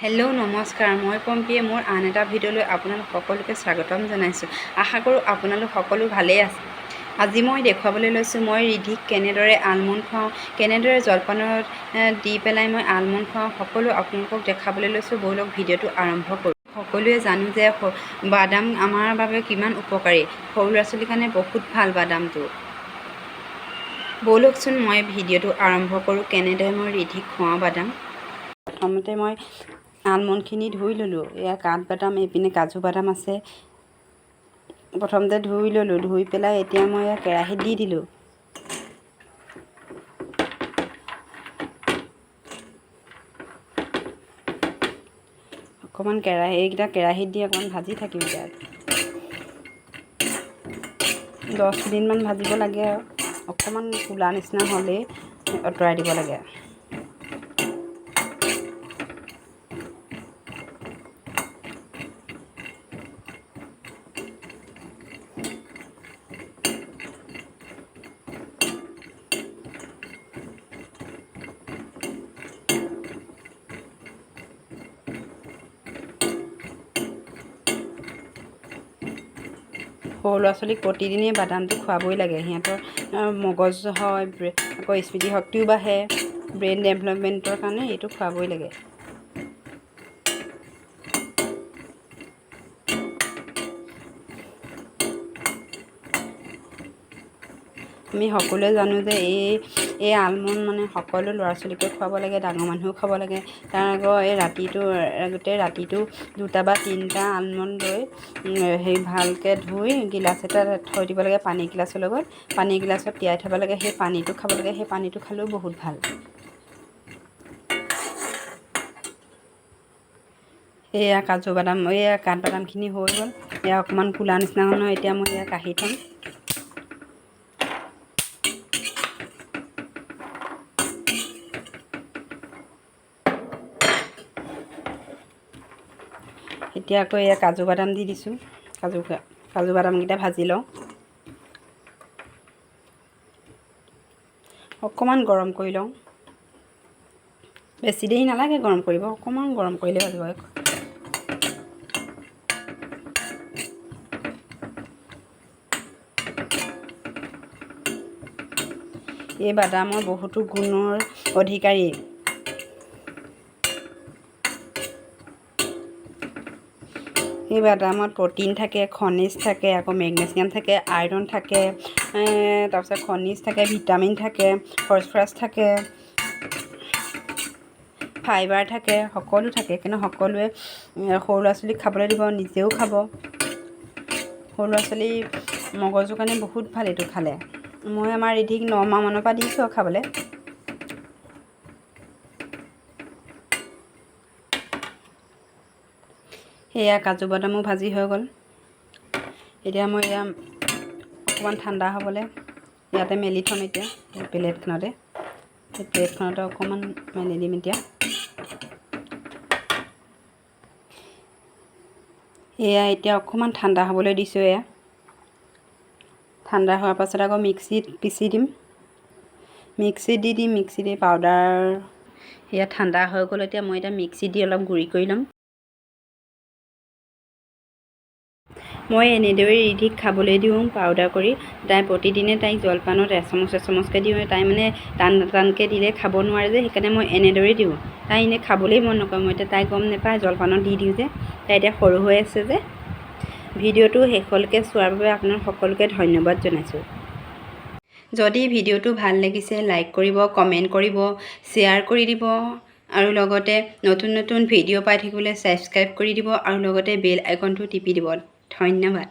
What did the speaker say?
Hello', নমস্কাৰ। মই পম্পীয়ে মোৰ আন এটা ভিডিঅ'লৈ আপোনালোক সকলোকে স্বাগতম জনাইছোঁ। আশা কৰোঁ আপোনালোক সকলো ভালেই আছে। আজি মই দেখুৱাবলৈ লৈছোঁ মই ৰিধিক কেনেদৰে আলমণ্ড খুৱাওঁ, কেনেদৰে জলপানত দি পেলাই মই আলমণ্ড খুৱাওঁ, সকলো আপোনালোকক দেখাবলৈ লৈছোঁ। ব'লক, ভিডিঅ'টো আৰম্ভ কৰোঁ। সকলোৱে জানো যে বাদাম আমাৰ বাবে কিমান উপকাৰী। সৰু ল'ৰা ছোৱালীৰ কাৰণে বহুত ভাল বাদামটো। ব'লকচোন, মই ভিডিঅ'টো আৰম্ভ কৰোঁ, কেনেদৰে মই ৰিধিক খুৱাওঁ বাদাম। প্ৰথমতে মই আলমণ্ডখিনি ধুই ল'লোঁ। এয়া কাঠবাদাম, এইপিনে কাজু বাদাম আছে। প্ৰথমতে ধুই ল'লোঁ। ধুই পেলাই এতিয়া মই এয়া কেৰাহীত দি দিলোঁ। অকণমান কেৰাহী এইকেইটা কেৰাহীত দি অকণমান ভাজি থাকিম। এতিয়া 10 মিনিটমান ভাজিব লাগে আৰু অকণমান ক'লা নিচিনা হ'লেই আঁতৰাই দিব লাগে। সৰু ল'ৰা ছোৱালীক প্ৰতিদিনেই বাদামটো খুৱাবই লাগে। সিহঁতৰ মগজ হয়, আকৌ স্মৃতিশক্তিও বাঢ়ে। ব্ৰেইন ডেভেলপমেণ্টৰ কাৰণে এইটো খুৱাবই লাগে। আমি সকলোৱে জানো যে এই এই আলমণ্ড মানে সকলো ল'ৰা ছোৱালীকে খুৱাব লাগে, ডাঙৰ মানুহেও খাব লাগে। তাৰ আকৌ এই ৰাতিটো, গোটেই ৰাতিটো দুটা বা তিনিটা আলমণ্ড লৈ সেই ভালকৈ ধুই গিলাচ এটা থৈ দিব লাগে পানী গিলাচৰ লগত। পানী গিলাচত তিয়াই থ'ব লাগে, সেই পানীটো খাব লাগে। সেই পানীটো খালেও বহুত ভাল। এয়া কাজু বাদাম, এয়া কাঠবাদামখিনি হৈ গ'ল। এয়া অকণমান ক'লা নিচিনা হ'ল নহয়। এতিয়া মই এয়া কাঢ়ি থ'ম। এতিয়া আকৌ এয়া কাজু বাদাম দি দিছোঁ। কাজু বাদামকেইটা ভাজি লওঁ। অকণমান গৰম কৰি লওঁ। বেছি দেৰি নালাগে গৰম কৰিব, অকণমান গৰম কৰিলে হৈ যাব। এই বাদামৰ বহুতো গুণৰ অধিকাৰী। এই বাদামত প্ৰ'টিন থাকে, খনিজ থাকে, আকৌ মেগনেছিয়াম থাকে, আইৰণ থাকে, তাৰপিছত খনিজ থাকে, ভিটামিন থাকে, ফছফৰাছ থাকে, ফাইবাৰ থাকে, সকলো থাকে। কিন্তু সকলোৱে সৰু ল'ৰা ছোৱালীক খাবলৈ দিব, নিজেও খাব। সৰু ল'ৰা ছোৱালী মগজুৰ কাৰণে বহুত ভাল এইটো খালে। মই আমাৰ ৰিধিক 9 মাহমানৰ পৰা দিছোঁ আৰু খাবলৈ। সেয়া কাজু বাদামো ভাজি হৈ গ'ল। এতিয়া মই এয়া অকণমান ঠাণ্ডা হ'বলৈ ইয়াতে মেলি থ'ম। এতিয়া এই প্লেটখনতে, এই প্লেটখনতে অকণমান মেলি দিম এতিয়া। এয়া এতিয়া অকণমান ঠাণ্ডা হ'বলৈ দিছোঁ। এয়া ঠাণ্ডা হোৱাৰ পাছত আকৌ মিক্সিত পিচি দিম। মিক্সিত দি দিম, মিক্সিত দি পাউদাৰ। সেয়া ঠাণ্ডা হৈ গ'ল। এতিয়া মই এতিয়া মিক্সিত দি অলপ গুড়ি কৰি ল'ম। মই এনেদৰেই ৰিধিক খাবলৈ দিওঁ পাউদাৰ কৰি। তাই প্ৰতিদিনে তাইক জলপানত এচামুচ এচামুচকৈ দিওঁ। তাই মানে টান টানকৈ দিলে খাব নোৱাৰে যে, সেইকাৰণে মই এনেদৰেই দিওঁ। তাই এনেই খাবলৈই মন নকৰে। মই এতিয়া তাই গম নাপায়, জলপানত দি দিওঁ যে। তাই এতিয়া সৰু হৈ আছে যে। ভিডিঅ'টো শেষলৈকে চোৱাৰ বাবে আপোনাক সকলোকে ধন্যবাদ জনাইছোঁ। যদি ভিডিঅ'টো ভাল লাগিছে, লাইক কৰিব, কমেণ্ট কৰিব, শ্বেয়াৰ কৰি দিব আৰু লগতে নতুন নতুন ভিডিঅ' পাই থাকিবলৈ ছাবস্ক্ৰাইব কৰি দিব আৰু লগতে বেল আইকনটো টিপি দিব। ধন্যবাদ।